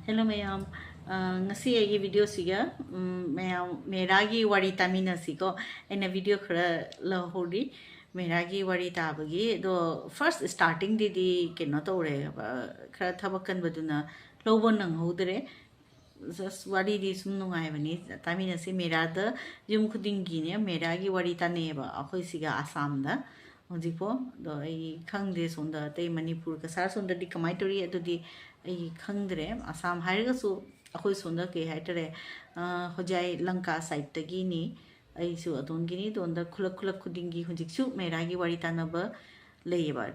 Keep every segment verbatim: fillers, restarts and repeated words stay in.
Hello ꯃꯌꯥꯝ, ꯑ, ꯉꯁꯤ ꯑꯩꯒꯤ ꯚꯤꯗꯤꯑꯣꯁꯤꯒ, ꯎꯝ, ꯃꯌꯥꯝ ꯃꯦꯔꯥꯒꯤ ꯋꯥꯔꯤ ꯇꯥꯃꯤꯟꯅꯁꯤꯀꯣ꯫ ꯑꯩꯅ ꯚꯤꯗꯤꯑꯣ ꯈꯔ ꯂꯧꯍꯧꯔꯤ ꯃꯦꯔꯥꯒꯤ ꯋꯥꯔꯤ ꯇꯥꯕꯒꯤ꯫ ꯑꯗꯣ ꯐꯥꯔꯁ ꯁ꯭ꯇꯥꯔꯇꯤꯡꯗꯤꯗꯤ ꯀꯩꯅꯣ ꯇꯧꯔꯦ, ꯑ, ꯈꯔ ꯊꯕꯛ ꯀꯟꯕꯗꯨꯅ ꯂꯧꯕ ꯅꯪꯍꯧꯗ꯭ꯔꯦ꯫ ꯖꯁ ꯋꯥꯔꯤꯗꯤ ꯁꯨꯝ ꯅꯨꯡꯉꯥꯏꯕꯅꯤ, ꯇꯥꯃꯤꯟꯅꯁꯤ꯫ ꯃꯦꯔꯥꯗ ꯌꯨꯝ ꯈꯨꯗꯤꯡꯒꯤꯅꯦ ꯃꯦꯔꯥꯒꯤ ꯋꯥꯔꯤ ꯇꯥꯅꯩꯌꯦꯕ ꯑꯩꯈꯣꯏ ꯁꯤꯒ ꯑꯁꯥꯝꯗ ꯍꯧꯖꯤꯛꯐꯥꯎ꯫ ꯑꯗꯣ ꯑꯩ ꯈꯪꯗꯦ ꯁꯣꯝꯗ ꯑꯇꯩ ꯃꯅꯤꯄꯨꯔ ꯀꯁꯥꯔ ꯁꯣꯝꯗꯗꯤ ꯀꯃꯥꯏꯅ ꯇꯧꯔꯤ, ꯑꯗꯨꯗꯤ ꯑꯩ ꯈꯪꯗ꯭ꯔꯦ꯫ ꯑꯁꯥꯝ ꯍꯥꯏꯔꯒꯁꯨ ꯑꯩꯈꯣꯏ ꯁꯣꯝꯗ ꯀꯩ ꯍꯥꯏꯇꯥꯔꯦ, ꯑ, ꯍꯣꯖꯥꯏ ꯂꯪꯀꯥ ꯁꯥꯏꯠꯇꯒꯤꯅꯤ꯫ ꯑꯩꯁꯨ ꯑꯗꯣꯝꯒꯤꯅꯤ꯫ ꯑꯗꯣꯝꯗ ꯈꯨꯂꯛ ꯈꯨꯂꯛ ꯈꯨꯗꯤꯡꯒꯤ ꯍꯧꯖꯤꯛꯁꯨ ꯃꯦꯔꯥꯒꯤ ꯋꯥꯔꯤ ꯇꯥꯟꯅꯕ ꯂꯩꯌꯦꯕ꯫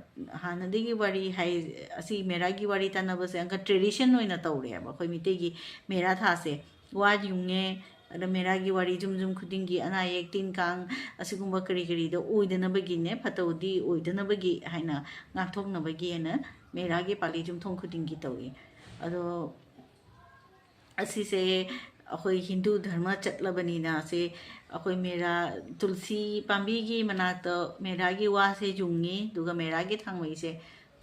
ꯍꯥꯟꯅꯗꯒꯤ ꯋꯥꯔꯤ ꯍꯥꯏ, ꯑꯁꯤ ꯃꯦꯔꯥꯒꯤ ꯋꯥꯔꯤ ꯇꯥꯟꯅꯕꯁꯦ ꯑꯪꯀ ꯇ꯭ꯔꯦꯗꯤꯁꯟ ꯑꯣꯏꯅ ꯇꯧꯔꯦꯕ꯫ ꯑꯩꯈꯣꯏ ꯃꯤꯇꯩꯒꯤ ꯃꯦꯔꯥ ꯊꯥꯁꯦ ꯋꯥ ꯌꯨꯡꯉꯦ, ꯑꯗ ꯃꯦꯔꯥꯒꯤ ꯋꯥꯔꯤ ꯌꯨꯝ ꯌꯨꯝ ꯈꯨꯗꯤꯡꯒꯤ ꯑꯅꯥ ꯑꯌꯦꯛ ꯇꯤꯟ ꯀꯥꯡ ꯑꯁꯤꯒꯨꯝꯕ ꯀꯔꯤ ꯀꯔꯤꯗꯣ ꯑꯣꯏꯗꯅꯕꯒꯤꯅꯦ, ꯐꯠꯇꯕꯗꯤ ꯑꯣꯏꯗꯅꯕꯒꯤ ꯍꯥꯏꯅ ꯉꯥꯛꯊꯣꯛꯅꯕꯒꯤ ꯍꯥꯏꯅ ꯃꯦꯔꯥꯒꯤ ꯄꯥꯂꯤ ꯌꯨꯝꯊꯣꯡ ꯈꯨꯗꯤꯡꯒꯤ ꯇꯧꯏ꯫ ꯑꯗꯣ ꯑꯁꯤꯁꯦ ꯑꯩꯈꯣꯏ ꯍꯤꯟꯗꯨ ꯙꯔꯃ ꯆꯠꯂꯕꯅꯤꯅ, ꯑꯁꯤ ꯑꯩꯈꯣꯏ ꯃꯦꯔꯥ, ꯇꯨꯜꯁꯤ ꯄꯥꯝꯕꯤꯒꯤ ꯃꯅꯥꯛꯇ ꯃꯦꯔꯥꯒꯤ ꯋꯥꯁꯦ ꯌꯨꯡꯉꯤ, ꯑꯗꯨꯒ ꯃꯦꯔꯥꯒꯤ ꯊꯥꯡꯃꯩꯁꯦ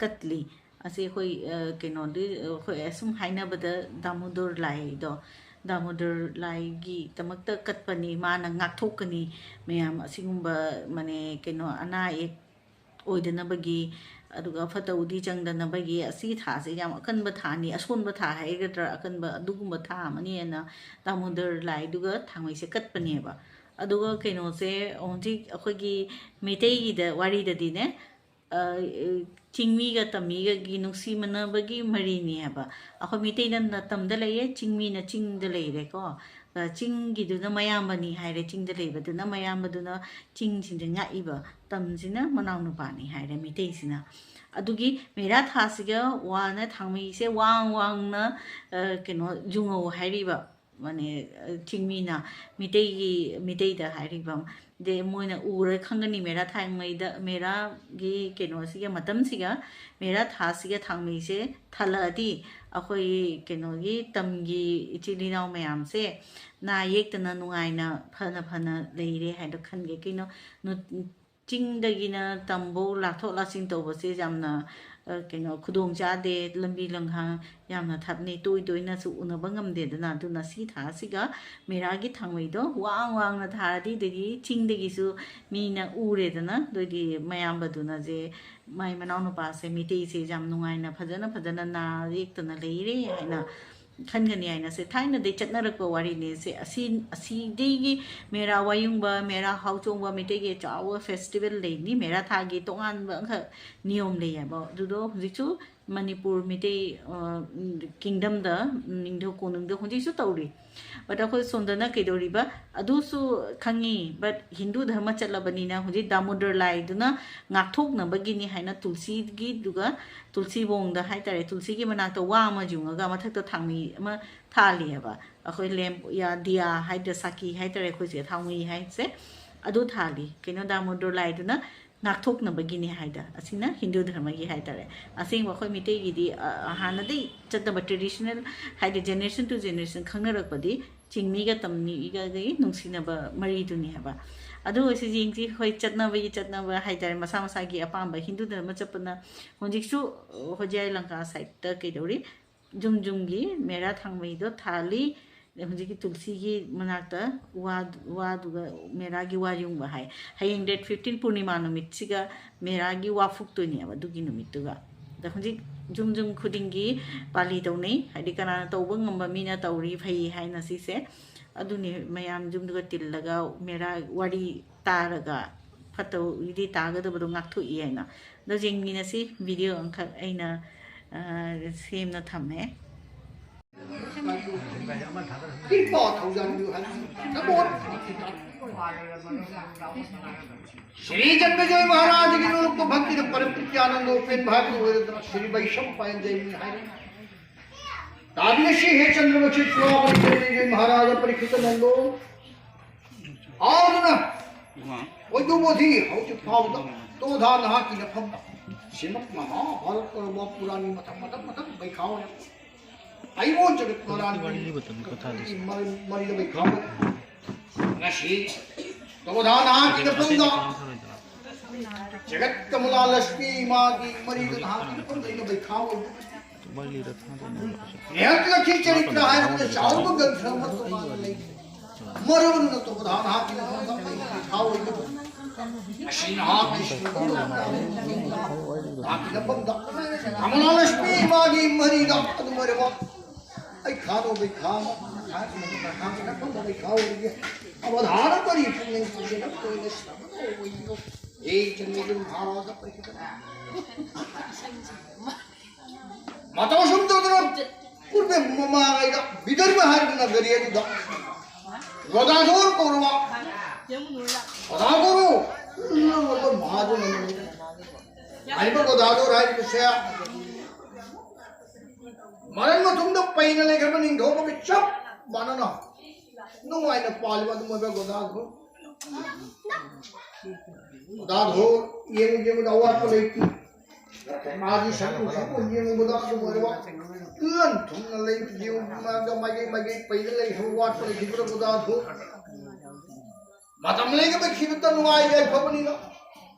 ꯀꯠꯂꯤ꯫ ꯑꯁꯤ ꯑꯩꯈꯣꯏ, ꯑ, ꯀꯩꯅꯣꯗꯤ, ꯑꯩꯈꯣꯏ ꯑꯁꯨꯝ ꯍꯥꯏꯅꯕꯗ ꯗꯥꯃꯣꯗꯣꯔ ꯂꯥꯏꯗꯣ, ꯗꯥꯃꯣꯗꯣꯔ ꯂꯥꯏꯒꯤꯗꯃꯛꯇ ꯀꯠꯄꯅꯤ, ꯃꯥꯅ ꯉꯥꯛꯊꯣꯛꯀꯅꯤ ꯃꯌꯥꯝ ꯑꯁꯤꯒꯨꯝꯕ, ꯃꯅꯦ, ꯀꯩꯅꯣ, ꯑꯅꯥ ꯑꯌꯦꯛ ꯑꯣꯏꯗꯅꯕꯒꯤ, ꯑꯗꯨꯒ ꯐꯠꯇ ꯍꯥꯎꯗꯤ ꯆꯪꯗꯅꯕꯒꯤ꯫ ꯑꯁꯤ ꯊꯥꯁꯦ ꯌꯥꯝ ꯑꯀꯟꯕ ꯊꯥꯅꯤ, ꯑꯁꯣꯟꯕ ꯊꯥ ꯍꯥꯏꯒꯗ꯭ꯔꯥ, ꯑꯀꯟꯕ ꯑꯗꯨꯒꯨꯝꯕ ꯊꯥ ꯑꯃꯅꯤ ꯍꯥꯏꯅ ꯗꯥꯃꯣꯗꯔ ꯂꯥꯏꯗꯨꯒ ꯊꯥꯡꯃꯩꯁꯦ ꯀꯠꯄꯅꯦꯕ꯫ ꯑꯗꯨꯒ ꯀꯩꯅꯣꯁꯦ, ꯍꯧꯖꯤꯛ ꯑꯩꯈꯣꯏꯒꯤ ꯃꯩꯇꯩꯒꯤꯗ ꯋꯥꯔꯤꯗꯗꯤꯅꯦ, ꯑ, ꯆꯤꯡꯃꯤꯒ ꯇꯝꯃꯤꯒꯒꯤ ꯅꯨꯡꯁꯤꯃꯟꯅꯕꯒꯤ ꯃꯔꯤꯅꯤ ꯍꯥꯏꯕ꯫ ꯑꯩꯈꯣꯏ ꯃꯩꯇꯩꯅ ꯇꯝꯗ ꯂꯩꯌꯦ, ꯆꯤꯡꯃꯤꯅ ꯆꯤꯡꯗ ꯂꯩꯔꯦꯀꯣ꯫ ꯑ, ꯆꯤꯡꯒꯤꯗꯨꯅ ꯃꯌꯥꯝꯕꯅꯤ ꯍꯥꯏꯔꯦ, ꯆꯤꯡꯗ ꯂꯩꯕꯗꯨꯅ ꯃꯌꯥꯝꯕꯗꯨꯅ ꯆꯤꯡꯁꯤꯡꯁꯦ ꯉꯥꯛꯏꯕ, ꯇꯝꯁꯤꯅ ꯃꯅꯥꯎꯅꯨꯄꯥꯅꯤ ꯍꯥꯏꯔꯦ ꯃꯩꯇꯩꯁꯤꯅ꯫ ꯑꯗꯨꯒꯤ ꯃꯦꯔꯥ ꯊꯥꯁꯤꯒ ꯋꯥꯅ ꯊꯥꯡꯃꯩꯁꯦ ꯋꯥꯡ ꯋꯥꯡꯅ, ꯑ, ꯀꯩꯅꯣ, ꯌꯨꯡꯉꯧ ꯍꯥꯏꯔꯤꯕ, ꯃꯥꯅꯦ, ꯑ, ꯆꯤꯡꯃꯤꯅ ꯃꯤꯇꯩꯒꯤ, ꯃꯤꯇꯩꯗ ꯍꯥꯏꯔꯤꯕ꯫ ꯑꯗꯩ ꯃꯣꯏꯅ ꯎꯔ ꯈꯪꯒꯅꯤ ꯃꯦꯔꯥ ꯊꯥꯡꯃꯩꯗ, ꯃꯦꯔꯥꯒꯤ ꯀꯩꯅꯣꯁꯤꯒ, ꯃꯇꯝꯁꯤꯒ, ꯃꯦꯔꯥ ꯊꯥꯁꯤꯒ ꯊꯥꯡꯃꯩꯁꯦ ꯊꯜꯂꯛꯑꯗꯤ ꯑꯩꯈꯣꯏ ꯀꯩꯅꯣꯒꯤ ꯇꯝꯒꯤ ꯏꯆꯤꯜ ꯏꯅꯥꯎ ꯃꯌꯥꯝꯁꯦ ꯅꯥ ꯌꯦꯛꯇꯅ ꯅꯨꯡꯉꯥꯏꯅ ꯐꯅ ꯐꯅ ꯂꯩꯔꯦ ꯍꯥꯏꯅ ꯈꯟꯒꯦ꯫ ꯀꯩꯅꯣ, ꯅꯨ-, ꯆꯤꯡꯗꯒꯤꯅ ꯇꯝꯕꯧ ꯂꯥꯛꯊꯣꯛ ꯂꯥꯛꯁꯤꯟ ꯇꯧꯕꯁꯦ ꯌꯥꯝꯅ, ꯑ, ꯀꯩꯅꯣ, ꯈꯨꯗꯣꯡ ꯆꯥꯗꯦ꯫ ꯂꯝꯕꯤ ꯂꯝꯈꯥꯡ ꯌꯥꯝꯅ ꯊꯥꯞꯅꯩ, ꯇꯣꯏ ꯇꯣꯏꯅꯁꯨ ꯎꯅꯕ ꯉꯝꯗꯦꯗꯅ꯫ ꯑꯗꯨꯅ ꯁꯤ ꯊꯥꯁꯤꯒ ꯃꯦꯔꯥꯒꯤ ꯊꯥꯡꯃꯩꯗꯣ ꯋꯥꯡ ꯋꯥꯡꯅ ꯊꯥꯔꯗꯤ, ꯑꯗꯒꯤ ꯆꯤꯡꯗꯒꯤꯁꯨ ꯃꯤꯅ ꯎꯔꯦꯗꯅ꯫ ꯑꯗꯨꯗꯤ ꯃꯌꯥꯝꯕꯗꯨꯅꯁꯦ, ꯃꯥꯏ ꯃꯅꯥꯎꯅꯨꯄꯥꯁꯦ, ꯃꯤꯇꯩꯁꯦ ꯌꯥꯝ ꯅꯨꯡꯉꯥꯏꯅ, ꯐꯖꯅ ꯐꯖꯅ ꯅꯥ ꯌꯦꯛꯇꯅ ꯂꯩꯔꯦ ꯍꯥꯏꯅ ꯈꯟꯒꯅꯤ ꯍꯥꯏꯅ ꯁꯦ ꯊꯥꯏꯅꯗꯩ ꯆꯠꯅꯔꯛꯄ ꯋꯥꯔꯤꯅꯦ ꯁꯦ꯫ ꯑꯁꯤ, ꯑꯁꯤꯗꯒꯤ ꯃꯦꯔꯥ ꯋꯥꯌꯨꯡꯕ, ꯃꯦꯔꯥ ꯍꯥꯎꯆꯣꯡꯕ, ꯃꯩꯇꯩꯒꯤ ꯆꯥꯎꯕ ꯐꯦꯁꯇꯤꯚꯦꯜ ꯂꯩꯅꯤ꯫ ꯃꯦꯔꯥ ꯊꯥꯒꯤ ꯇꯣꯉꯥꯟꯕ ꯑꯃꯈꯛ ꯅꯤꯌꯣꯝ ꯂꯩ ꯍꯥꯏꯕ꯫ ꯑꯗꯨꯗꯣ ꯍꯧꯖꯤꯛꯁꯨ ꯃꯅꯤꯄꯨꯔ ꯃꯤꯇꯩ, ꯑ, ꯀꯤꯡꯗꯝꯗ, ꯅꯤꯡꯊꯧ ꯀꯣꯅꯨꯡꯗ ꯍꯧꯖꯤꯛꯁꯨ ꯇꯧꯔꯤ꯫ But ꯑꯩꯈꯣꯏ ꯁꯣꯝꯗꯅ ꯀꯩꯗꯧꯔꯤꯕ? ꯑꯗꯨꯁꯨ ꯈꯪꯉꯤ, but ꯍꯤꯟꯗꯨ ꯙꯔꯃ ꯆꯠꯂꯕꯅꯤꯅ ꯍꯧꯖꯤꯛ ꯗꯥꯃꯣꯗꯔ ꯂꯥꯏꯗꯨꯅ ꯉꯥꯛꯊꯣꯛꯅꯕꯒꯤꯅꯤ ꯍꯥꯏꯅ ꯇꯨꯜꯁꯤꯒꯤꯗꯨꯒ, ꯇꯨꯜꯁꯤꯕꯣꯡꯗ ꯍꯥꯏꯇꯥꯔꯦ, ꯇꯨꯜꯁꯤꯒꯤ ꯃꯅꯥꯛꯇ ꯋꯥ ꯑꯃ ꯌꯨꯡꯉꯒ ꯃꯊꯛꯇ ꯊꯥꯡꯃꯩ ꯑꯃ ꯊꯥꯜꯂꯤꯑꯕ꯫ ꯑꯩꯈꯣꯏ ꯂꯦꯝ, ꯌꯥ, ꯗꯤꯌꯥ ꯍꯥꯏꯗ꯭ꯔꯥ, ꯁꯥꯀꯤ ꯍꯥꯏꯇꯥꯔꯦ ꯑꯩꯈꯣꯏꯁꯦ, ꯊꯥꯡꯃꯩ ꯍꯥꯏꯁꯦ, ꯑꯗꯨ ꯊꯥꯜꯂꯤ꯫ ꯀꯩꯅꯣ, ꯗꯥꯃꯣꯗꯣꯔ ꯂꯥꯏꯗꯨꯅ ꯉꯥꯛꯊꯣꯛꯅꯕꯒꯤꯅꯤ ꯍꯥꯏꯗ꯫ ꯑꯁꯤꯅ ꯍꯤꯟꯗꯨ ꯙꯔꯃꯒꯤ ꯍꯥꯏꯇꯥꯔꯦ꯫ ꯑꯁꯦꯡꯕ ꯑꯩꯈꯣꯏ ꯃꯤꯇꯩꯒꯤꯗꯤ, ꯑ, ꯍꯥꯟꯅꯗꯒꯤ ꯆꯠꯅꯕ traditional ꯍꯥꯏꯗꯤ generation to generation ꯈꯪꯅꯔꯛꯄꯗꯤ ꯆꯤꯡꯃꯤꯒ ꯇꯝꯃꯤꯒꯗꯤ ꯅꯨꯡꯁꯤꯅꯕ ꯃꯔꯤꯗꯨꯅꯤ ꯍꯥꯏꯕ꯫ ꯑꯗꯨ ꯑꯣꯏꯔꯁꯨ ꯌꯦꯡꯁꯤ, ꯍꯣꯏ, ꯆꯠꯅꯕꯒꯤ ꯆꯠꯅꯕ ꯍꯥꯏꯇꯥꯔꯦ, ꯃꯁꯥ ꯃꯁꯥꯒꯤ ꯑꯄꯥꯝꯕ ꯍꯤꯟꯗꯨ ꯙꯔꯃ ꯆꯠꯄꯅ ꯍꯧꯖꯤꯛꯁꯨ, ꯑ, ꯍꯣꯖꯥꯏ ꯂꯪꯀꯥ side ꯇ ꯀꯩꯗꯧꯔꯤ, ꯌꯨꯝ ꯌꯨꯝꯒꯤ ꯃꯦꯔꯥ ꯊꯥꯡꯃꯩꯗꯣ ꯊꯥꯜꯂꯤ꯫ ꯍꯧꯖꯤꯛꯀꯤ ꯇꯨꯜꯁꯤꯒꯤ ꯃꯅꯥꯛꯇ ꯋꯥ-, ꯋꯥꯗꯨꯒ ꯃꯦꯔꯥꯒꯤ ꯋꯥ ꯌꯨꯡꯕ ꯍꯥꯏ꯫ ꯍꯌꯦꯡ date fifteen ꯄꯨꯔꯅꯤꯃꯥ ꯅꯨꯃꯤꯠꯁꯤꯒ ꯃꯦꯔꯥꯒꯤ ꯋꯥ ꯐꯨꯛꯇꯣꯏꯅꯦꯕ ꯑꯗꯨꯒꯤ ꯅꯨꯃꯤꯠꯇꯨꯒ꯫ ꯑꯗ ꯍꯧꯖꯤꯛ ꯌꯨꯝ ꯌꯨꯝ ꯈꯨꯗꯤꯡꯒꯤ ꯄꯥꯂꯤ ꯇꯧꯅꯩ, ꯍꯥꯏꯗꯤ ꯀꯅꯥꯅ ꯇꯧꯕ ꯉꯝꯕ ꯃꯤꯅ ꯇꯧꯔꯤ ꯐꯩ ꯍꯥꯏꯅ ꯁꯤꯁꯦ꯫ ꯑꯗꯨꯅꯤ ꯃꯌꯥꯝ ꯌꯨꯝꯗꯨꯒ ꯇꯤꯜꯂꯒ ꯃꯦꯔꯥ ꯋꯥꯔꯤ ꯇꯥꯔꯒ ꯐꯠꯇꯕꯗꯤ ꯇꯥꯒꯗꯕꯗꯣ ꯉꯥꯛꯊꯣꯛꯏ ꯍꯥꯏꯅ꯫ ꯑꯗꯣ ꯌꯦꯡꯃꯤꯟꯅꯁꯤ, video ꯑꯃꯈꯛ ꯑꯩꯅ, ꯑ, ꯁꯦꯝꯅ ꯊꯝꯃꯦ꯫ कृपा थौजन श्री जन्मेजय महाराज की लोक भक्ति परम प्रीति आनंद उपेन भाग श्री वैशम पायन जय महाराज। तादिनशी हे चंद्रवंशी चुड़ामणि जय महाराज परीक्षित नंदो। और न, वो जो वो थी, वो जो पावदा, तो धा नहा की नफम। श्रीमद् महाभारत और वो पुरानी मथम, मथम, मथम, बैठाओ है। आई वो जगत पुरानी मरी, मरी तो बैठाओ। नशी, तो धा नहा की नफम दा। ꯖꯒꯠ ꯀꯃꯂꯥ ꯂꯛꯁꯃꯤ ꯏꯃꯥꯒꯤ ꯃꯔꯤꯗ ꯅꯍꯥꯛꯀꯤ ꯃꯐꯝꯗ ꯑꯩꯅ ꯕꯩꯈꯥ ꯑꯣꯏꯕ ꯅꯤꯍꯟꯇ ꯂꯛꯈꯤ ꯆꯔꯤꯇ꯭ꯔ ꯍꯥꯏꯔꯕꯗ ꯆꯥꯎꯔꯕ ꯒ꯭ꯔꯟꯊ ꯑꯃ ꯇꯣꯉꯥꯟꯅ ꯂꯩ꯫ ꯃꯔꯨ ꯑꯣꯏꯅ ꯇꯣꯕꯗ ꯅꯍꯥꯛꯀꯤ ꯃꯐꯝꯗ ꯑꯩꯅ ꯕꯩꯈꯥ ꯑꯣꯏꯕ ꯑꯁꯤ ꯅꯍꯥꯛꯀꯤ ꯅꯍꯥꯛꯀꯤ ꯃꯐꯝꯗ ꯀꯃꯂꯥ ꯂꯛꯁꯃꯤ ꯏꯃꯥꯒꯤ ꯃꯔꯤꯗ ꯑꯗꯨꯝ ꯑꯣꯏꯔꯕ ꯑꯩ ꯈꯥꯗꯣ ꯕꯩꯈꯥ ꯑꯃ ꯈꯥꯗꯣ ꯕꯩꯈꯥ ꯑꯃ ꯈꯥꯗꯣ ꯕꯩꯈꯥ ꯑꯣꯏꯔꯒꯦ꯫ ꯑꯕ ꯙꯥꯔ ꯀꯔꯤ ꯄꯨꯛꯅꯤꯡ ꯄꯨꯛꯅꯤꯡ ꯇꯣꯏꯅ ꯁꯥꯕꯗ ꯑꯣꯏꯕꯤꯌꯣ꯫ ꯑꯦ ꯆꯟꯃꯤꯗꯨ ꯃꯍꯥꯔꯥꯖ ꯄꯩꯈꯤꯗ ꯃꯇꯧ ꯁꯨꯝ ꯇꯧꯗꯅ ꯄꯨꯔꯕ ꯃꯃꯥꯡꯉꯩꯗ ꯕꯤꯗꯔꯚ ꯍꯥꯏꯔꯤꯕ ꯅꯒꯔꯤ ꯑꯗꯨꯗ ꯒꯣꯗꯥꯙꯣꯔ ꯀꯧꯔꯕ ꯒꯣꯗꯥꯙꯣꯔ ꯃꯍꯥꯖꯅ ꯍꯥꯏꯔꯤꯕ ꯒꯣꯗꯥꯙꯣꯔ ꯍꯥꯏꯔꯤꯕꯁꯦ ꯃꯔꯟ ꯃꯊꯨꯝꯗ ꯄꯩꯅ ꯂꯩꯈ꯭ꯔꯕ ꯅꯤꯡꯊꯧ ꯑꯃꯒ ꯆꯞ ꯃꯥꯟꯅꯅ ꯅꯨꯡꯉꯥꯏꯅ ꯄꯥꯜꯂꯤꯕ ꯑꯗꯨꯝ ꯑꯣꯏꯕ ꯒꯣꯗꯥꯙꯣ꯫ ꯒꯣꯗꯥꯙꯣ ꯌꯦꯡꯉꯨ ꯌꯦꯡꯉꯨꯗ ꯑꯋꯥꯠꯄ ꯂꯩꯇꯦ꯫ ꯃꯥꯒꯤ ꯁꯛ ꯅꯨꯡꯁꯤꯠꯄꯨ ꯌꯦꯡꯉꯨꯕꯗ ꯑꯗꯨꯝ ꯑꯣꯏꯔꯕ ꯂꯟ ꯊꯨꯝꯅ ꯂꯩ ꯌꯦꯡꯉꯨꯕꯗ ꯃꯥꯏꯀꯩ ꯃꯥꯏꯀꯩ ꯄꯩꯅ ꯂꯩꯈ꯭ꯔꯕ ꯑꯋꯥꯠꯄ ꯂꯩꯈꯤꯗ꯭ꯔ ꯒꯣꯗꯥꯙꯣ꯫ ꯃꯇꯝ ꯂꯩꯒꯕ ꯈꯤꯕꯇ ꯅꯨꯡꯉꯥꯏ ꯌꯥꯏꯐꯕꯅꯤꯅ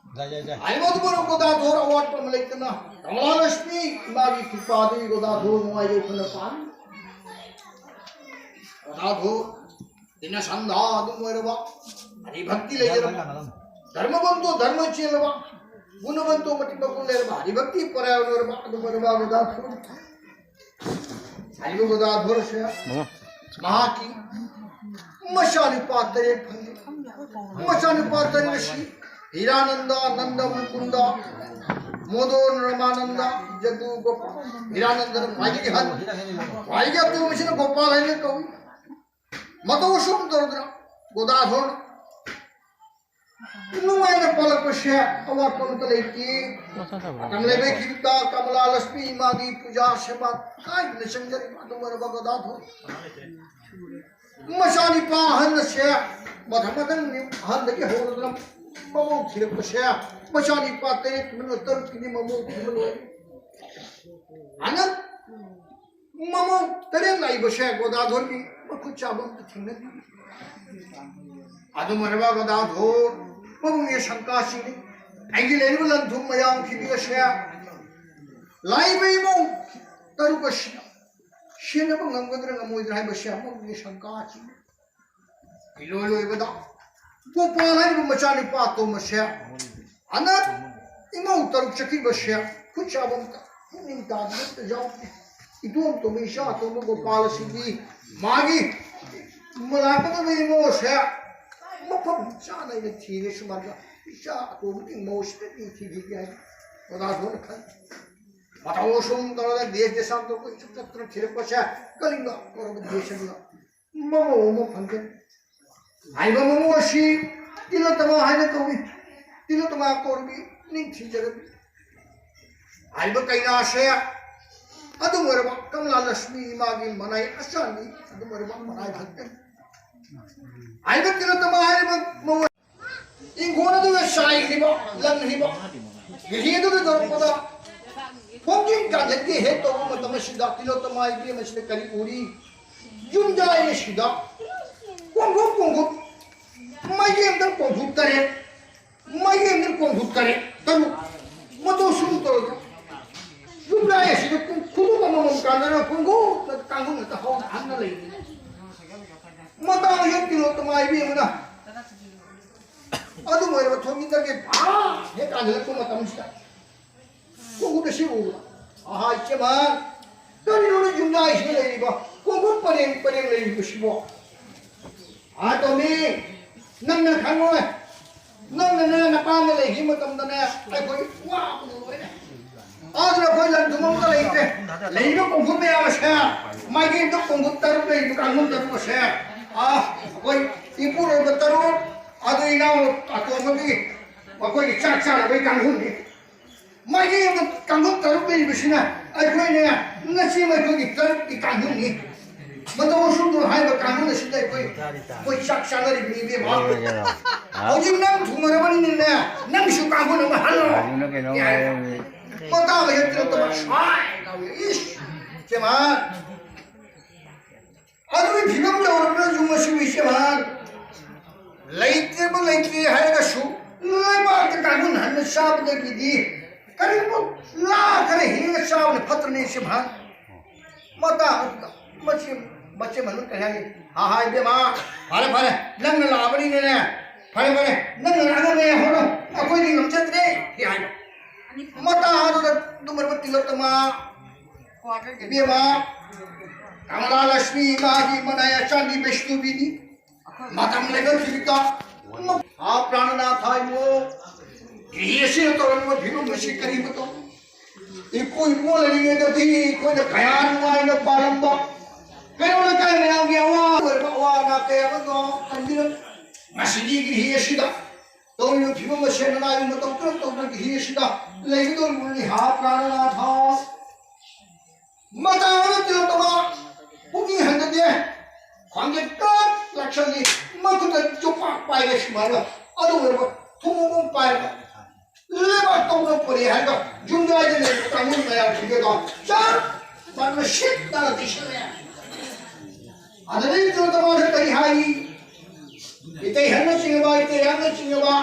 ꯍꯥꯏꯕ ꯑꯗꯨꯕꯨ ꯒꯣꯗꯥꯙꯣꯔ ꯑꯋꯥꯠꯄ ꯑꯃ ꯂꯩꯇꯅ ꯀꯃꯂꯥ ꯂꯛꯁꯃꯤ ꯏꯃꯥꯒꯤ ꯀ꯭ꯔꯤꯄꯥꯗꯒꯤ ꯒꯣꯗꯥꯙꯣꯔ ꯅꯨꯡꯉꯥꯏ ꯌꯥꯏꯐꯅ ꯄꯥꯜꯂꯤ꯫ ꯒꯣꯗꯥꯙꯣꯔ ꯇꯤꯟꯅ ꯁꯟꯗꯥ ꯑꯗꯨꯝ ꯑꯣꯏꯔꯕ ꯍꯔꯤꯚꯛꯇꯤ ꯂꯩꯖꯔꯕ ꯙꯔꯃꯕꯟꯇꯣ ꯙꯔꯃ ꯆꯦꯜꯂꯕ ꯒꯨꯅꯕꯟꯇꯣ ꯃꯇꯤꯛ ꯃꯒꯨꯟ ꯂꯩꯔꯕ ꯍꯔꯤꯚꯛꯇꯤ ꯄꯔꯥꯌꯟ ꯑꯣꯏꯔꯕ ꯑꯗꯨꯝ ꯑꯣꯏꯔꯕ ꯒꯣꯗꯥꯙꯣꯔ ꯍꯥꯏꯔꯤꯕ ꯒꯣꯗꯥꯙꯣꯔꯁꯦ ꯃꯍꯥꯛꯀꯤ ꯃꯆꯥꯅꯨꯄꯥ ꯇꯔꯦꯠ ꯐꯪꯉꯤ꯫ ꯃꯆꯥꯅꯨꯄꯥ ꯇꯔꯦꯠ ꯑꯁꯤ ꯍꯤꯔꯥꯅꯟꯗ, ꯅꯟꯗ ꯃꯨꯀꯨꯟꯗ, ꯃꯣꯗꯣꯟ ꯔꯃꯥꯅꯟꯗ, ꯖꯗꯨ ꯒꯣꯄꯥ꯫ ꯍꯤꯔꯥꯅꯟꯗꯅ ꯈ꯭ꯋꯥꯏꯗꯒꯤ ꯑꯍꯟ, ꯈ꯭ꯋꯥꯏꯗꯒꯤ ꯑꯇꯣꯝꯕꯁꯤꯅ ꯒꯣꯄꯥꯜ ꯍꯥꯏꯅ ꯀꯧꯏ꯫ ꯃꯇꯧ ꯑꯁꯨꯝ ꯇꯧꯗꯅ ꯒꯣꯗꯥꯙꯣꯔ ꯅꯨꯡꯉꯥꯏꯅ ꯄꯥꯜꯂꯛꯄꯁꯦ ꯑꯋꯥꯠꯄ ꯑꯃꯠꯇ ꯂꯩꯇꯦ꯫ ꯃꯇꯝ ꯂꯩꯕꯒꯤ ꯈꯤꯕꯤꯛꯇ ꯀꯃꯂꯥ ꯂꯛꯁꯃꯤ ꯏꯃꯥꯒꯤ ꯄꯨꯖꯥ ꯁꯦꯕꯥ ꯀꯥꯏꯗꯅ ꯆꯪꯖꯔꯤꯕ ꯑꯗꯨꯝ ꯑꯣꯏꯔꯕ ꯒꯣꯗꯥꯙꯣꯔ ꯃꯆꯥꯅꯤꯄꯥ ꯑꯍꯟ ꯑꯁꯦ ꯃꯊꯪ ꯃꯊꯪ ꯑꯍꯟꯗꯒꯤ ꯍꯧꯔꯗꯨꯅ ꯃꯃꯧ ꯊꯤꯔꯛꯄꯁꯦ ꯃꯆꯥꯅꯤꯄꯥ ꯇꯔꯦꯠꯀꯤ ꯃꯅꯨꯡꯗ ꯇꯔꯨꯛꯀꯤꯗꯤ ꯃꯃꯧ ꯊꯤꯕ ꯂꯣꯏꯔꯦ꯫ ꯍꯟꯗꯛ ꯃꯃꯧ ꯇꯔꯦꯠ ꯂꯥꯛꯏꯕꯁꯦ ꯒꯣꯗꯥꯙꯣꯔꯒꯤ ꯃꯈꯨꯠ ꯆꯥꯕ ꯑꯝꯇ ꯊꯦꯡꯅꯗꯦ꯫ ꯑꯗꯨꯝ ꯑꯣꯏꯔꯕ ꯒꯣꯗꯥꯙꯣꯔ ꯃꯕꯨꯡꯒꯤ ꯁꯪꯀꯥꯁꯤꯡꯅꯤ꯫ ꯑꯩꯒꯤ ꯂꯩꯔꯤꯕ ꯂꯟ ꯊꯨꯝ ꯃꯌꯥꯝ ꯐꯤꯕꯤ ꯑꯁꯦ ꯂꯥꯛꯏꯕ ꯏꯃꯨꯡ ꯇꯔꯨꯛ ꯑꯁꯤꯅ ꯁꯦꯟꯅꯕ ꯉꯝꯒꯗ꯭ꯔꯥ ꯉꯝꯃꯣꯏꯗ꯭ꯔꯥ ꯍꯥꯏꯕꯁꯦ ꯑꯃꯒꯤ ꯁꯪꯀꯥ ꯑꯁꯤ ꯏꯂꯣꯏ ꯂꯣꯏꯕꯗ ꯒꯣꯄꯥꯜ ꯍꯥꯏꯔꯤꯕ ꯃꯆꯥꯅꯨꯄꯥ ꯑꯇꯣꯝꯕꯁꯦ ꯍꯟꯗꯛ ꯏꯃꯧ ꯇꯔꯨꯛ ꯆꯠꯈꯤꯕꯁꯦ ꯈꯨꯠ ꯆꯥꯕ ꯑꯝꯇ ꯄꯨꯛꯅꯤꯡ ꯇꯥꯗꯕ ꯑꯝꯇ ꯌꯥꯎꯗꯦ꯫ ꯏꯇꯣꯝ ꯇꯣꯝꯕ ꯏꯆꯥ ꯑꯇꯣꯝꯕ ꯒꯣꯄꯥꯜ ꯑꯁꯤꯗꯤ ꯃꯥꯒꯤ ꯂꯥꯛꯀꯗꯕ ꯏꯃꯧꯁꯦ ꯃꯐꯝ ꯆꯥꯅ ꯑꯩꯅ ꯊꯤꯔꯦ꯫ ꯁꯨꯃꯥꯏꯅ ꯏꯆꯥ ꯑꯇꯣꯝꯕꯒꯤ ꯏꯃꯧꯁꯤꯗ ꯊꯤꯕꯤꯒꯦ ꯍꯥꯏꯅ ꯑꯣꯖꯥꯁꯤꯡꯅ ꯈꯜꯂꯤ꯫ ꯃꯇꯧ ꯑꯁꯨꯝ ꯇꯧꯔꯒ ꯗꯦꯁ ꯗꯦꯁꯥꯟꯇ ꯑꯩꯈꯣꯏ ꯆꯠ ꯆꯠꯇꯅ ꯊꯤꯔꯛꯄꯁꯦ ꯀꯂꯤꯡꯒ ꯀꯧꯔꯕ ꯗꯦꯁ ꯑꯗꯨꯗ ꯃꯃꯧ ꯑꯃ ꯐꯪꯒꯅꯤ꯫ ꯍꯥꯏꯕ ꯃꯃꯧ ꯑꯁꯤ ꯇꯤꯂꯣꯇꯃꯥ ꯍꯥꯏꯅ ꯀꯧꯏ꯫ ꯇꯤꯂꯣꯇꯃꯥ ꯀꯧꯔꯕꯤ ꯅꯤꯡꯊꯤꯖꯔꯕꯤ꯫ ꯍꯥꯏꯕ ꯀꯩꯅꯥꯁꯦ ꯑꯗꯨꯝ ꯑꯣꯏꯔꯕ ꯀꯃꯂꯥ ꯂꯛꯁꯃꯤ ꯏꯃꯥꯒꯤ ꯃꯅꯥꯏ ꯑꯆꯥꯟꯕꯤ ꯑꯗꯨꯝ ꯑꯣꯏꯔꯕ ꯃꯅꯥꯏ ꯈꯛꯇꯅꯤ꯫ ꯍꯥꯏꯕ ꯇꯤꯂꯣꯇꯃꯥ ꯍꯥꯏꯔꯤꯕ ꯃꯃꯧ ꯏꯪꯈꯣꯜ ꯑꯗꯨꯒ ꯆꯥꯏꯈ꯭ꯔꯤꯕ ꯂꯪꯈ꯭ꯔꯤꯕ ꯒ꯭ꯔꯤꯍꯤ ꯑꯗꯨꯒ ꯇꯧꯔꯛꯄꯗ ꯈꯣꯡꯖꯤꯟ ꯀꯥꯟꯖꯟꯒꯤ ꯍꯦꯛ ꯇꯧꯕ ꯃꯇꯝ ꯑꯁꯤꯗ ꯇꯤꯂꯣꯇꯃꯥ ꯏꯕꯦꯝ ꯑꯁꯤꯗ ꯀꯔꯤ ꯎꯔꯤ? ꯌꯨꯝꯖꯥꯏ ꯑꯁꯤꯗ ꯀꯣꯡꯈꯨꯞ ꯀꯣꯡꯈꯨꯞ ꯃꯥꯏꯀꯩ ꯑꯃꯗ ꯀꯣꯡꯈꯨꯞ ꯇꯔꯦꯠ, ꯃꯥꯏꯀꯩ ꯑꯃꯗ ꯀꯣꯡꯈꯨꯞ ꯇꯔꯦꯠ ꯇꯔꯨꯛ ꯃꯇꯧ ꯁꯨꯝ ꯇꯧꯔꯒ ꯌꯨꯝꯖꯥꯏ ꯑꯁꯤꯗ ꯈꯨꯗꯨꯞ ꯑꯃꯃꯝ ꯀꯥꯟꯅꯔ ꯀꯣꯡꯈꯨꯞꯇ ꯀꯥꯡꯈꯨꯜ ꯉꯥꯛꯇ ꯍꯧꯅ ꯍꯟꯅ ꯂꯩꯕꯅꯤ꯫ ꯃꯇꯥꯡ ꯍꯦꯛ ꯇꯤꯂꯣꯇꯃꯥ ꯏꯕꯦꯝꯃꯅ ꯑꯗꯨꯝ ꯑꯣꯏꯔꯕ ꯊꯣꯡꯖꯤꯟꯗꯒꯤ ꯚꯥ ꯍꯦꯛ ꯀꯥꯟꯁꯤꯜꯂꯛꯄ ꯃꯇꯝꯁꯤꯗ ꯀꯣꯡꯈꯨꯠ ꯑꯁꯤ ꯎꯕꯗ, "ꯑꯍꯥ, ꯏꯆꯦꯃ, ꯀꯔꯤꯅꯣꯅꯦ ꯌꯨꯝꯖꯥꯏꯁꯤꯗ ꯂꯩꯔꯤꯕ ꯀꯣꯡꯈꯨꯠ ꯄꯔꯦꯡ ꯄꯔꯦꯡ ꯂꯩꯔꯤꯕꯁꯤꯕꯣ?" "ꯑꯥ, ꯇꯣꯝꯕꯤ, ꯅꯪꯅ ꯈꯪꯉꯣꯏ꯫ ꯅꯪꯅꯅꯦ ꯅꯄꯥꯝꯗ ꯂꯩꯈꯤꯕ ꯃꯇꯝꯗꯅꯦ ꯑꯩꯈꯣꯏ ꯋꯥꯕꯅ ꯂꯣꯏꯔꯦ꯫ ꯑꯗꯨꯅ ꯑꯩꯈꯣꯏ ꯂꯟ ꯊꯨꯝ ꯑꯝꯇ ꯂꯩꯇ꯭ꯔꯦ꯫ ꯂꯩꯔꯤꯕ ꯀꯣꯡꯈꯨꯠ ꯃꯌꯥꯝ ꯑꯁꯦ, ꯃꯥꯏꯀꯩꯗ ꯀꯣꯡꯈꯨꯠ ꯇꯔꯨꯛ ꯂꯩꯔꯤꯕ ꯀꯥꯡꯈꯨꯜ ꯇꯔꯨꯛ ꯑꯁꯦ, ꯑꯥ, ꯑꯩꯈꯣꯏ ꯏꯄꯨꯔꯣꯏꯕ ꯇꯔꯨꯛ, ꯑꯗꯨ ꯏꯅꯥꯎ ꯑꯇꯣꯝꯕꯒꯤ ꯃꯈꯣꯏꯒꯤ ꯆꯥꯛ ꯆꯥꯅꯕꯒꯤ ꯀꯥꯡꯈꯨꯜꯅꯤ꯫ ꯃꯥꯏꯀꯩ ꯑꯃꯗ ꯀꯥꯡꯈꯨꯜ ꯇꯔꯨꯛ ꯂꯩꯔꯤꯕꯁꯤꯅ ꯑꯩꯈꯣꯏꯅꯦ ꯉꯁꯤ ꯑꯩꯈꯣꯏꯒꯤ ꯇꯔꯨꯛꯀꯤ ꯀꯥꯡꯈꯨꯜꯅꯤ꯫ ꯃꯇꯧ ꯑꯁꯨꯝꯅ ꯍꯥꯏꯕ ꯀꯥꯡꯈꯨꯜ ꯑꯁꯤꯗ ꯑꯩꯈꯣꯏ, ꯑꯩꯈꯣꯏ ꯆꯥꯛ ꯆꯥꯅꯔꯤꯕꯅꯤ ꯏꯕꯦꯝꯃ꯫ ꯍꯧꯖꯤꯛ ꯅꯪ ꯊꯨꯡꯉꯔꯕꯅꯤꯅꯅꯦ, ꯅꯪꯒꯤꯁꯨ ꯀꯥꯡꯈꯨꯜ ꯑꯃ ꯍꯜꯂꯣ꯫ ꯀꯩꯅꯣ, ꯀꯩꯅꯣ, ꯌꯥꯏ꯫ ꯃꯇꯥꯡ ꯑꯁꯤꯗ ꯇꯤꯂꯣꯇꯃꯥ ꯁ꯭ꯋꯥꯏ ꯂꯥꯎꯏ꯫ ꯏꯁ, ꯏꯆꯦꯃ, ꯑꯗꯨꯒꯤ ꯐꯤꯕꯝ ꯌꯧꯔꯕ꯭ꯔꯥ ꯌꯨꯝ ꯑꯁꯤꯕꯨ ꯏꯆꯦꯃ? ꯂꯩꯇ꯭ꯔꯦꯕ ꯂꯩꯇ꯭ꯔꯦ ꯍꯥꯏꯔꯒꯁꯨ ꯂꯩꯕꯥꯛꯇ ꯀꯥꯡꯈꯨꯜ ꯍꯟꯅ ꯆꯥꯕꯗꯒꯤꯗꯤ ꯀꯔꯤꯒꯨꯝꯕ ꯂꯥ ꯈꯔ ꯍꯦꯟꯅ ꯆꯥꯕꯅ ꯐꯠꯇ꯭ꯔꯅꯦ ꯁꯤꯝꯍ? ꯃꯇꯥꯡ ꯑꯗꯨꯗ ꯃꯆꯦ, ꯃꯆꯦ ꯃꯅꯨꯡ ꯀꯔꯤ ꯍꯥꯏ? ꯍꯥ, ꯍꯥꯏ, ꯏꯕꯦꯝꯃ, ꯐꯔꯦ, ꯐꯔꯦ, ꯅꯪꯅ ꯂꯥꯛꯑꯕꯅꯤꯅꯅꯦ, ꯐꯔꯦ, ꯐꯔꯦ, ꯅꯪꯅ ꯂꯥꯛꯑꯒ ꯃꯌꯥꯝ ꯍꯧꯔꯣ, ꯑꯩꯈꯣꯏꯗꯤ ꯉꯝꯖꯗ꯭ꯔꯦ, ꯁꯤ ꯍꯥꯏꯕ꯫ ꯃꯇꯥꯡ ꯑꯗꯨꯗ ꯑꯗꯨꯝ ꯑꯣꯏꯔꯕ ꯇꯤꯂꯣꯠꯇꯃ, ꯏꯕꯦꯝꯃ, ꯀꯃꯂꯥ ꯂꯛꯁꯃꯤ ꯏꯃꯥꯒꯤ ꯃꯅꯥꯌꯥ ꯆꯥꯟꯗꯤ ꯕꯩꯁꯅꯨꯕꯤꯅꯤ꯫ ꯃꯇꯝ ꯂꯩꯕ ꯐꯤꯕꯤꯛꯇ ꯍꯥ ꯄ꯭ꯔꯥꯅꯅꯥꯊ ꯏꯕꯣ, ꯒ꯭ꯔꯤꯍꯤ ꯑꯁꯤꯅ ꯇꯧꯔꯝꯕ ꯐꯤꯕꯝ ꯑꯁꯤ ꯀꯔꯤ ꯃꯇꯧ? ꯏꯄꯨ ꯏꯕꯣ ꯂꯩꯔꯤꯉꯩꯗꯗꯤ ꯑꯩꯈꯣꯏꯅ ꯀꯌꯥ ꯅꯨꯡꯉꯥꯏꯅ ꯄꯥꯜꯂꯝꯕ, ꯀꯩꯔꯣꯜ ꯂꯩꯀꯥꯏ ꯃꯌꯥꯝꯒꯤ ꯑꯋꯥ ꯑꯣꯏꯔꯕ ꯑꯋꯥ ꯑꯅꯥ ꯀꯌꯥ ꯑꯃꯗꯣ ꯀꯟꯕꯤꯔꯝꯃꯤ꯫ ꯉꯁꯤꯗꯤ ꯒ꯭ꯔꯤꯍꯤ ꯑꯁꯤꯗ ꯇꯧꯔꯤꯕ ꯐꯤꯕꯝ ꯑꯁꯦ ꯅꯅꯥꯏꯕ ꯃꯇꯧ ꯀꯔꯝ ꯇꯧꯗꯅ ꯒ꯭ꯔꯤꯍꯤ ꯑꯁꯤꯗ ꯂꯩꯒꯗꯧꯔꯤꯕꯅꯤ? ꯍꯥ ꯄ꯭ꯔꯥꯅꯅꯥꯊ, ꯃꯇꯥꯡ ꯑꯃ ꯇꯤꯂꯣꯠꯇꯃ ꯄꯨꯛꯅꯤꯡ ꯍꯟꯊꯗꯦ꯫ ꯈ꯭ꯋꯥꯡꯖꯦ ꯀꯛ ꯂꯥꯛꯁꯜꯂꯤ, ꯃꯈꯨꯠꯇ ꯌꯣꯄꯥꯛ ꯄꯥꯏꯔꯦ ꯁꯨꯃꯥꯏꯅ꯫ ꯑꯗꯨ ꯑꯣꯏꯔꯕ ꯊꯨꯝꯃꯣꯛ ꯑꯃ ꯄꯥꯏꯔꯒ ꯂꯩꯕꯥꯛ ꯇꯧꯅ ꯄꯨꯔꯦ ꯍꯥꯏꯔꯒ ꯌꯨꯝꯗ ꯍꯥꯏꯗ ꯂꯩꯕ ꯀꯥꯡꯕꯨ ꯃꯌꯥꯝꯁꯤꯡꯗꯨꯗ ꯆꯞ ꯃꯥꯟꯅ ꯁꯤꯠ ꯅꯥꯟꯅ ꯇꯩꯁꯜꯂꯦ꯫ ꯑꯗꯨꯗꯒꯤ ꯇꯤꯂꯣꯠꯇꯃꯁꯦ ꯀꯔꯤ ꯍꯥꯏꯔꯤ? ꯏꯇꯩ ꯍꯟꯅ ꯆꯤꯡꯉꯕ, ꯏꯇꯩ ꯍꯟꯅ ꯆꯤꯡꯉꯕ,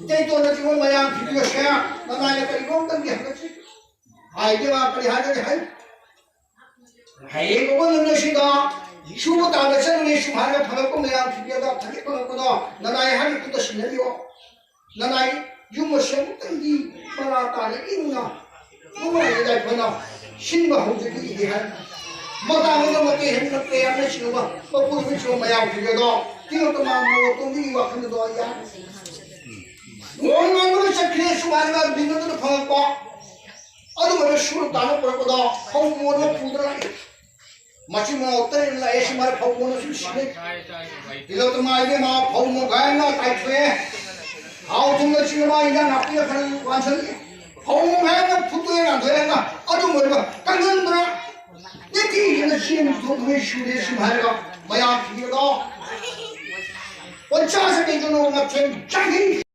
ꯏꯇꯩ ꯇꯣꯟꯅ ꯆꯤꯡꯕ ꯃꯌꯥꯝ ꯐꯤꯕꯝ ꯑꯁꯦ ꯅꯅꯥꯏꯅ ꯀꯔꯤꯒꯨꯝꯕ ꯑꯃꯇꯪꯗꯤ ꯍꯪꯒꯠꯁꯤ꯫ ꯍꯥꯏꯗꯤ ꯃꯥ ꯀꯔꯤ ꯍꯥꯏꯒꯅꯤ ꯍꯥꯏ? ꯍꯌꯦꯡ ꯎꯃꯪ ꯅꯨꯃꯤꯠꯁꯤꯗ ꯁꯨꯕ ꯇꯥꯟꯕ ꯆꯠꯂꯨꯔꯦ, ꯁꯨꯝ ꯍꯥꯏꯔꯒ ꯐꯪꯉꯛꯄ ꯃꯌꯥꯝ ꯐꯤꯔꯦꯜꯗ ꯐꯅꯦꯛ ꯐꯪꯉꯛꯄꯗꯣ ꯅꯅꯥꯏ ꯍꯥꯏꯅ ꯈꯨꯠꯇ ꯁꯤꯟꯅꯕꯤꯌꯣ꯫ ꯅꯅꯥꯏ ꯌꯨꯝ ꯑꯁꯤ ꯑꯃꯨꯛꯇꯪꯗꯤ ꯃꯔꯥ ꯇꯥꯅ ꯏꯪꯅ ꯅꯨꯡꯉꯥꯏꯅ ꯌꯥꯏꯐꯅ ꯁꯤꯟꯕ ꯍꯧꯖꯕꯤꯒꯦ ꯍꯥꯏ꯫ ꯃꯇꯥꯡ ꯑꯃ ꯃꯇꯦꯛ ꯍꯦꯟꯅ ꯀꯌꯥꯝꯅ ꯁꯤꯟꯅꯕ ꯃꯄꯨ ꯅꯨꯃꯤꯠꯁꯤꯡꯕ ꯃꯌꯥꯝ ꯐꯤꯔꯦꯜꯗꯣ ꯇꯤꯂꯣꯠꯇꯃ ꯃꯣꯔꯣꯛꯇꯣꯝꯕꯤꯒꯤ ꯋꯥꯈꯜꯗꯣ ꯌꯥꯏ꯫ ꯅꯣꯡ ꯉꯥꯟꯕꯒ ꯆꯠꯈ꯭ꯔꯦ, ꯁꯨꯃꯥꯏꯅ ꯕꯤꯅꯣꯗꯅ ꯐꯪꯉꯛꯄ ꯑꯗꯨꯒꯨꯝꯕ ꯁꯨꯔ ꯇꯥꯅ ꯄꯨꯔꯛꯄꯗꯣ ꯐꯧ ꯃꯣꯟ ꯑꯃ ꯄꯨꯗꯅ ꯂꯥꯛꯏ꯫ ꯃꯆꯤꯟ ꯃꯅꯥꯎ ꯇꯔꯦꯠ ꯂꯥꯛꯑꯦ, ꯁꯨꯃꯥꯏꯅ ꯐꯧ ꯃꯣꯟ ꯑꯁꯨꯝ ꯁꯤꯟꯅꯩ꯫ ꯇꯤꯂꯣꯠꯇꯃ ꯏꯕꯦꯝꯃ, ꯐꯧ ꯃꯣꯟꯈꯥꯏ ꯑꯃ ꯇꯥꯏꯊꯣꯛꯑꯦ꯫ ꯊꯥꯎ ꯊꯨꯝꯅ ꯆꯤꯡꯉꯕ ꯏꯟꯖꯥꯡ ꯅꯥꯄꯤꯅ ꯈꯔ ꯋꯥꯟꯁꯜꯂꯤ꯫ ꯐꯧ ꯃꯣꯟꯈꯥꯏ ꯑꯃ ꯐꯨꯠꯇꯣꯛꯑꯦ, ꯉꯥꯟꯊꯣꯛꯑꯦ, ꯑꯗꯨꯝ ꯑꯣꯏꯕ ꯀꯪꯍꯟꯗꯅ ꯅꯤꯡꯊꯤꯅ ꯆꯦꯡ ꯊꯣꯡ ꯊꯣꯡꯉꯩ ꯁꯨꯔꯦ, ꯁꯨꯝ ꯍꯥꯏꯔꯒ ꯃꯌꯥꯝ ꯐꯤꯔꯒ ꯄꯣꯟꯆꯥ ꯁꯀꯦꯟ ꯃꯊꯦꯜ ꯆꯥꯈꯤ꯫